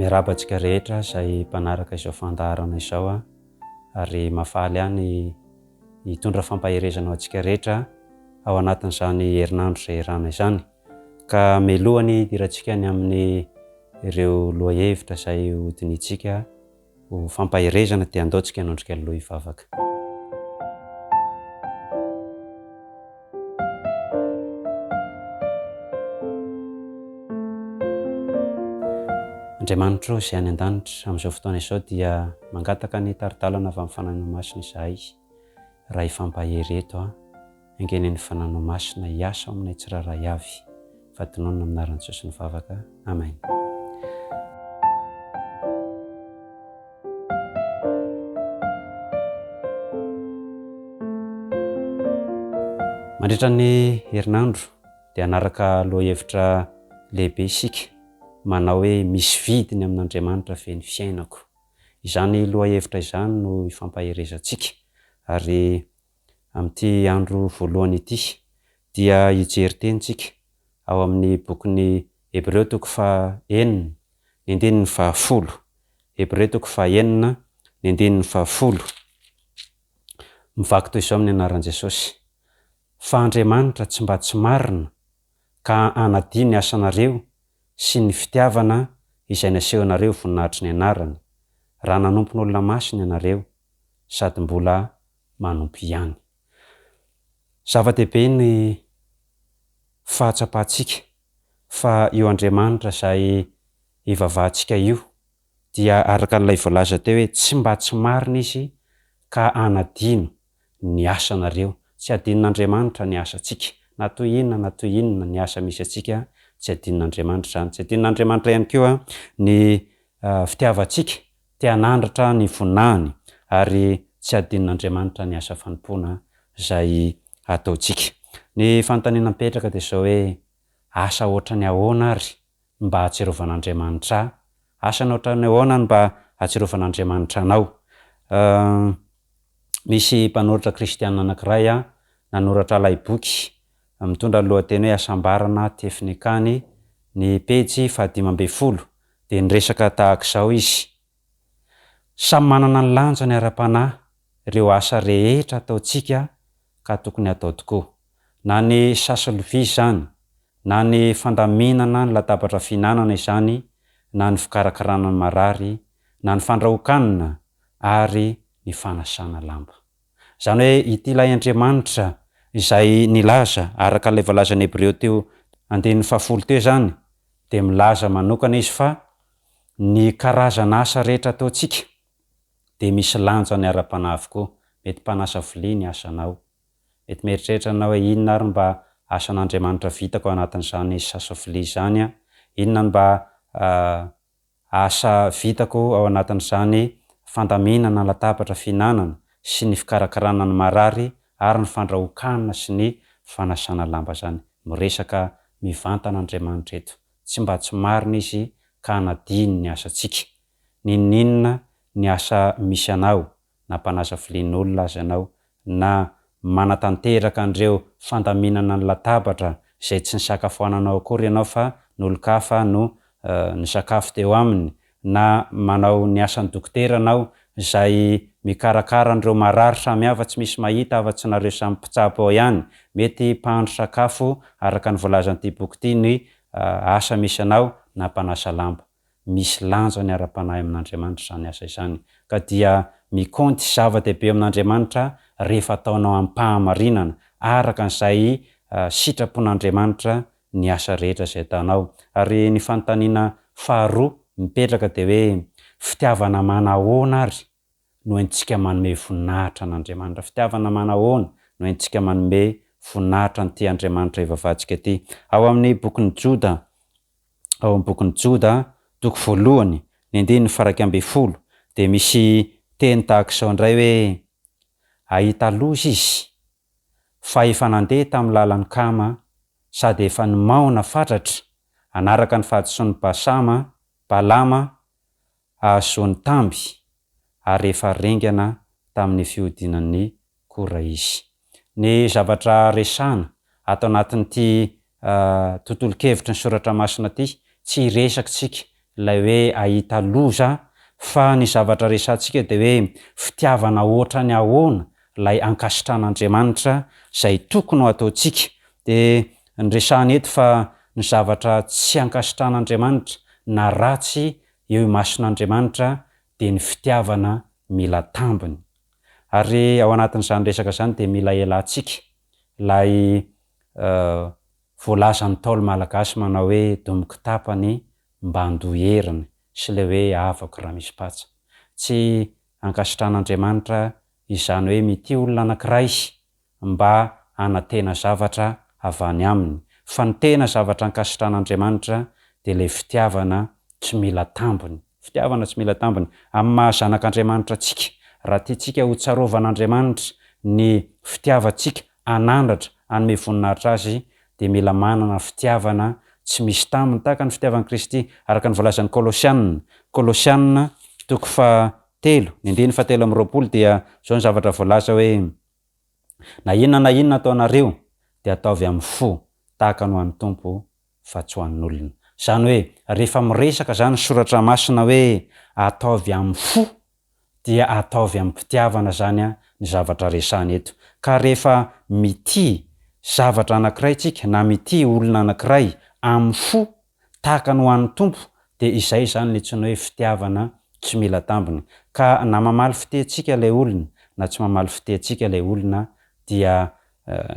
Miarahaba antsika rehetra izay mpanaraka izao fandaharana izao ary mahafaly ahy ny hitondra fampaherezana ho antsika rehetra ao anatin'izany herinandro izay iarahana izany. Ka mialoha ny hidirantsika ny amin'ny ireo lohahevitra izay hodinihintsika Ho fampaherezana dia andao tsika hanondrika ny loha hivavaka. Andriamanitra ô izay any an-danitra, amin'izao fotoana izao dia mangataka ny tari-dalana avy amin'ny Fanahinao Masina izahay raha hifampahery eto an. Enga anie ny Fanahinao Masina hiasa ao aminay tsirairay avy. Fa tononina amin'ny anaran'i Jesosy ny vavaka. Amen. Mandritra ny herinandro dia hanaraka lohahevitra lehibe isika manao hoe misy vidiny amin'Andriamanitra ve ny fiainako. Izany lohahevitra izany no ifampaherezantsika ary Amin'ity andro voalohany ity dia hijery teny tsika ao amin'ny bokin'ny Hebreo toko faha enina ny andininy faha folo. Hebreo toko faha enina ny andininy faha folo. Mivaky toy izao amin'ny anaran'i Jesosy, Fa Andriamanitra tsy mba tsy marina ka hanadio ny asanareo sy ny fitiavana izay nasehonareo voninahitry ny anarany, raha nanompon'olona masina ianareo sady mbola manompo ihany. Zava-dehibe ny fahatsapantsika fa io Andriamanitra izay ivavahantsika io dia araka an'ilay voalaza teo hoe tsy mba tsy marina Izy ka hanadino ny asanareo. Tsy adinon'Andriamanitra ny asantsika. Na toy inona na toy inona ny asa misy antsika, tsy adinon'Andriamanitra izany. Tsy adinon'Andriamanitra ihany koa ny fitiavantsika Te hanandratra ny voninahiny ary tsy hadinon'Andriamanitra ny asa fanompoana izay ataontsika. Ny fanontaniana mipetraka dia izao hoe, asa ohatran'ny ahoana ary no mba hahatsiarovan'Andriamanitra ahy? Asa ohatran'ny ahoana no mba hahatsiarovan'Andriamanitra anao? Misy mpanoratra kristiana anankiray nanoratra ilay boky mitondra ny lohateny hoe Hasambarana Tefnikany, ny pejy fahadimy ambin'ny folo dia niresaka tahaka izao izy, Samy manana ny lanjany ara-panahy ireo asa rehetra ataontsika ka tokony hatao tokoa. Na ny sasa lovia izany, na ny fandaminana ny latabatra fihinanana izany, na ny fikarakarana ny marary, na ny fandrahoan-kanina ary ny fanasana lamba. Izany hoe ity ilay Andriamanitra izay nilaza, araka ilay voalazan'ny Hebreo teo andininy fahafolo teo izany, dia milaza manokana izy fa ny karazana asa rehetra ataontsika dia misy lanjany ara-panahy avokoa. Mety mpanasa vilia ny asanao. Mety mieritreritra ianao hoe inona ary mba asan'Andriamanitra vitako ao anatin'izany sasa vilia izany an? Inona no mba Asa vitako ao anatin'izany fandaminana latabatra fihinanana sy ny fikarakarana ny marary ary ny fandrahoan-kanina sy ny fanasana lamba izany. Miresaka mivantana Andriamanitra eto. Tsy mba tsy marina Izy ka hanadino ny asantsika. N'inon'inona ny asa misy anao, na mpanasa vilian'olona aza ianao, na manatanteraka an'ireo fandaminana ny latabatra izay tsy nisakafoananao akory ianao fa ny olon-kafa no nisakafo teo aminy, na manao ny asan'ny dokotera ianao izay mikarakara an'ireo marary samihafa tsy misy mahita afa-tsy nareo samy mpitsabo ao ihany, mety mpahandro sakafo araka ny voalazan'ity boky ity ny asa misy anao na mpanasa lamba. Misy lanjany ara-panahy amin'Andriamanitra izany asa izany, ka dia mikaonty zava-dehibe amin'Andriamanitra rehefa ataonao amim-pahamarinana, araka an'izay sitrapon'Andriamanitra ny asa rehetra izay ataonao. Ary ny fanontaniana faharoa mipetraka dia hoe, fitiavana manahoana ary no entintsika manome voninahitra an'Andriamanitra? Fitiavana manahoana no entintsika manome voninahitra an'ity Andriamanitra ivavahantsika ity? Ao amin'ny bokin'i Joda, ao amin'ny bokin'i Joda, toko voalohany, ny andininy faha-iraika ambin'ny folo, dia misy teny tahaka izao indray hoe, Hahita loza izy, fa efa nandeha tamin'ny lalan'i Kama, sady efa nimaona fatratra hanaraka ny fahadisoan'i Basama, Balama, hahazoany tamby, ary efa ringana tamin'ny fihodinan'ny Kora izy. Ny zavatra resahana ato anatin'ity tontolon-kevitry ny Soratra Masina ity, tsy hiresaka isika ilay hoe hahita loza fa ny zavatra resahantsika dia hoe fitiavana ohatrany ahoana ilay ankasitran'Andriamanitra izay tokony ho ataontsika. Dia ny resahana eto fa ny zavatra tsy ankasitran'Andriamanitra na ratsy eo imason'Andriamanitra dia ny fitiavana mila tambiny. Ary ao anatin'izany resaka izany dia mila elantsika ilay voalazan'ny Ntaolo Malagasy manao hoe domiko tapany mba andoha heriny sy ilay hoe avako raha misy patsa. Tsy ankasitran'Andriamanitra izany hoe mitia olona anankiray mba hanantena zavatra avy any aminy, fa ny tena zavatra ankasitran'Andriamanitra dia ilay fitiavana tsy mila tambiny. Fitiavana tsy mila tambiny. Amin'ny maha zanak'Andriamanitra antsika, raha tiantsika ho tsarovan'Andriamanitra ny fitiavantsika hanandratra, hanome voninahitra Azy, dia mila manana fitiavana tsy misy tambiny, tahaka ny fitiavan'i Kristy, araka ny voalazan'ny Kolosiana, Kolosiana toko fahatelo, ny andininy fahatelo amby 20 dia izao ny zavatra voalaza hoe, Na inona na inona ataonareo dia ataovy amin'ny fo tahaka ny ho an'ny Tompo fa tsy ho an'olona. Izany hoe rehefa miresaka izany ny soratra masina hoe ataovy amin'ny fo dia ataovy amim-pitiavana izany ny zavatra resahina eto. Ka rehefa mitia zavatra anankiray tsika na mitia olona anankiray amin'ny fo tahaka ny ho an'ny Tompo dia izay izany ny antsoina hoe fitiavana tsy mila tambiny. Ka na mamaly fitia antsika ilay olona na tsy mamaly fitia antsika ilay olona dia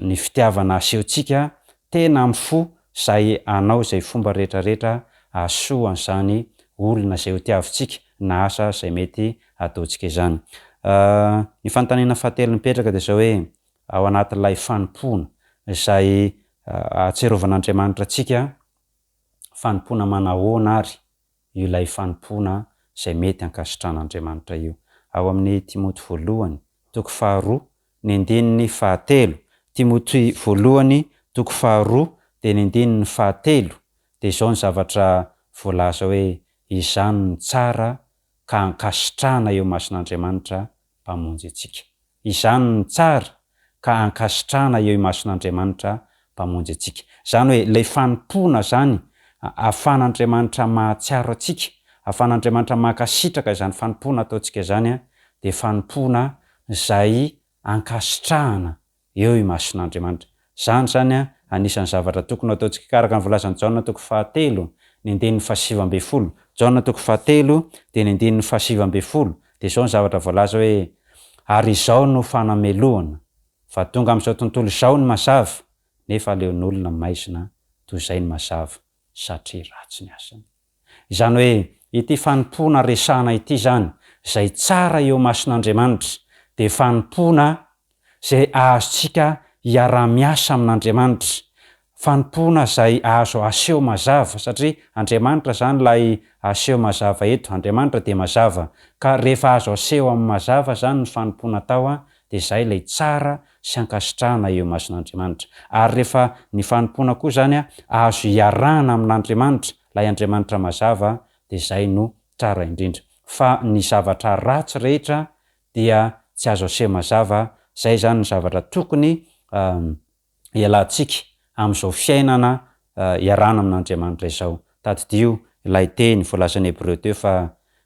ny fitiavana asehontsika tena amin'ny fo izay hanao izay fomba rehetra rehetra hahasoa an'izany olona izay ho tiavintsika na asa izay mety hataontsika izany. Ny fanontaniana fahatelo mipetraka dia izao hoe, ao anatin'ilay fanompoana izay ahatsiarovan'Andriamanitra antsika, fanompoana manahoana ary io ilay fanompoana izay mety hankasitran'Andriamanitra io? Ao amin'ny Timoty voalohany, toko faharoa, ny andininy fahatelo. Timoty voalohany, toko faharoa, dia ny andininy fahatelo, dia izao ny zavatra voalaza hoe, Izany no tsara ka ankasitrahana eo imason'Andriamanitra Mpamonjy antsika. Izany no tsara ka ankasitrahana eo imason'Andriamanitra Mpamonjy antsika. Izany hoe ilay fanompoana izany ahafahan'Andriamanitra mahatsiaro antsika, ahafahan'Andriamanitra mankasitraka izany fanompoana ataontsika izany dia fanompoana izay ankasitrahana eo imason'Andriamanitra. Izany izany anisan'ny zavatra tokony ho ataontsika ka araka ny voalazan'i Jaona toko fahatelo, ny andininy fahasivy ambin'ny folo. Jaona toko fahatelo dia ny andininy fahasivy ambin'ny folo dia izao ny zavatra voalaza hoe, Ary izao no fanamelohana, fa tonga amin'izao tontolo izao ny mazava, nefa aleon'olona maizina toy izay ny mazava, satria ratsy ny asany. Izany hoe ity fanompoana resahana ity izany, izay tsara eo imason'Andriamanitra, dia fanompoana izay azontsika hiaraha-miasa amin'Andriamanitra, fanompoana izay azo aseho mazava, satria Andriamanitra izany ilay aseho mazava eto, Andriamanitra dia mazava, ka rehefa azo aseho amin'ny mazava izany ny fanompoana atao dia izay ilay tsara sy ankasitrahana eo imason'Andriamanitra. Ary rehefa ny fanompoana koa izany azo iarahana amin'Andriamanitra, ilay Andriamanitra mazava, dia izay no tsara indrindra. Fa ny zavatra ratsy rehetra dia tsy azo aseho mazava, izay izany ny zavatra tokony hialantsika amin'izao fiainana iarahana amin'Andriamanitra izao. Tadidio ilay teny voalazan'ny Hebreo teo fa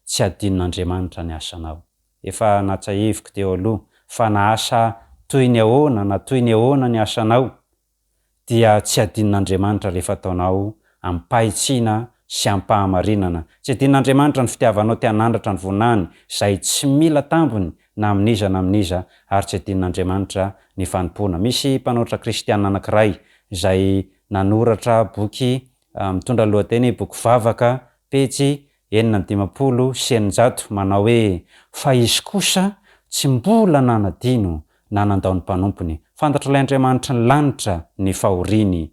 tsy hadinon'Andriamanitra ny asanao. Efa natsahiviko teo aloha fa na asa toy ny ahoana na toy ny ahoana ny asanao dia tsy hadinon'Andriamanitra rehefa ataonao amim-pahitsiana sy amim-pahamarinana. Tsy hadinon'Andriamanitra ny fitiavanao te hanandratra ny voninahiny izay tsy mila tambiny na amin'iza na amin'iza ary tsy hadinon'Andriamanitra ny fanompoana. Misy mpanoratra kristiana anankiray izay nanoratra boky mitondra ny lohateny hoe Boky Vavaka, pejy 656, manao hoe, Fa Izy kosa tsy mbola nanadino na nandao ny mpanompony. Fantatr'ilay Andriamanitry ny lanitra ny fahoriany.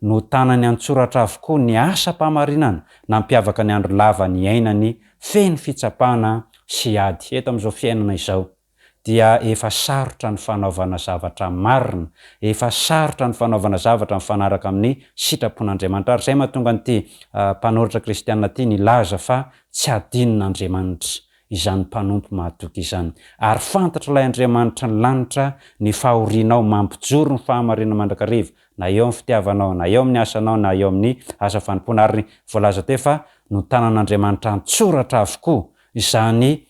Notanany an-tsoratra avokoa ny asam-pahamarinana nampiavaka ny andro lava niainany feno fitsapana sy ady eto amin'izao fiainana izao. Dia efa sarotra ny fanaovana zavatra marina, efa sarotra ny fanaovana zavatra mifanaraka amin'ny sitrapon'Andriamanitra. Ary izay mahatonga an'ity mpanoratra kristiana ity nilaza fa tsy hadinon'Andriamanitra izany mpanompo mahatoky izany. Ary fantatr'ilay Andriamanitry ny lanitra ny fahorianao mampijoro ny fahamarinana mandrakariva, na eo amin'ny fitiavanao, na eo amin'ny asanao, na eo amin'ny asa fanompoana. Ary voalaza teo fa. Notanan'Andriamanitra an-tsoratra avokoa izany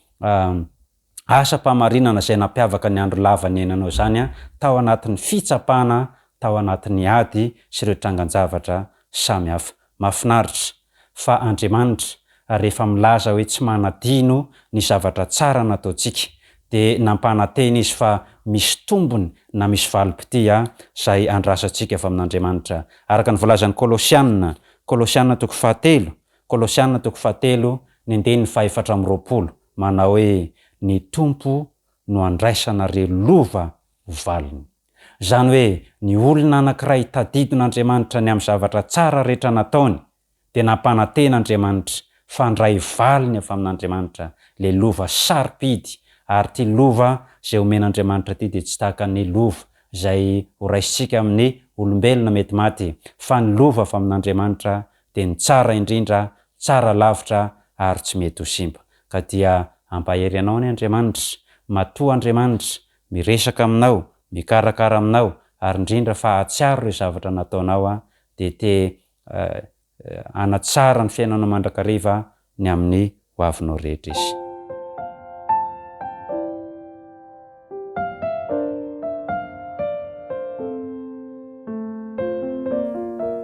asam-pahamarinana izay nampiavaka ny andro lava niainanao izany tao anatin'ny fitsapana, tao anatin'ny ady sy ireo trangan-javatra samihafa. Mahafinaritra fa Andriamanitra rehefa milaza hoe tsy manadino ny zavatra tsara nataontsika dia nampanantena Izy fa misy tombony na misy valim-pitia izay andrasantsika avy amin'Andriamanitra. Araka ny voalazan'ny Kolosiana, Kolosiana toko fahatelo, Kolosiana toko fahatelo ny andininy fahefatra amby 20, manao hoe, Ny Tompo no andraisanareo lova ho valiny. Izany hoe, ny olona anankiray tadidin'Andriamanitra ny amin'ny zavatra tsara rehetra nataony, dia nampanantena Andriamanitra fa handray valiny avy amin'Andriamanitra ilay lova sarobidy, ary ity lova izay omen'Andriamanitra ity dia tsy tahaka ny lova izay horaisintsika amin'ny olombelona mety maty, fa ny lova avy amin'Andriamanitra dia ny tsara indrindra, tsara lavitra ary tsy mety ho simba. Ka dia hampahery anao anie Andriamanitra, matoa Andriamanitra miresaka aminao, mikarakara aminao ary indrindra fa hahatsiaro ireo zavatra nataonao aho dia te hanatsara ny fiainanao mandrakariva ny amin'ny ho avinao rehetra izy.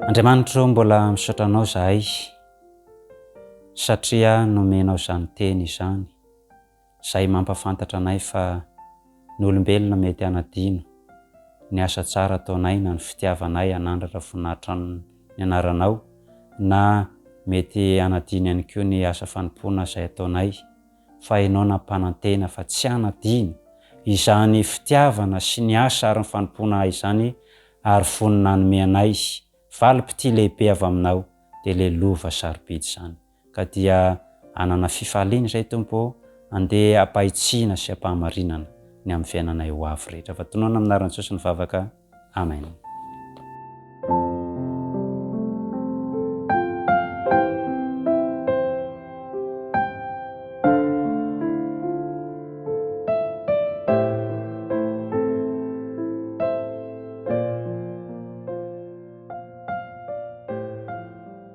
Andriamanitro mbola misaotra anao zahay satria nomenao izany teny izany. izay mampafantatra anay fa ny olombelona mety hanadino ny asa tsara ataonay na ny fitiavanay hanandratra voninahitra ny anaranao na mety hanadino ihany koa ny asa fanompoana izay ataonay fa ianao nampanantena fa tsy hanadino izany fitiavana sy ny asa ary ny fanompoana izany ary vonona hanome anay valim-pitia lehibe avy aminao dia ilay lova sarobidy izany. Ka dia hanana fifaliana izay Tompo ô, andeha ampahitsiana sy ampahamarinana ny amin'ny fiainanay ho avy rehetra. Fa tonona amin'ny anaran'i Jesosy ny vavaka. Amen.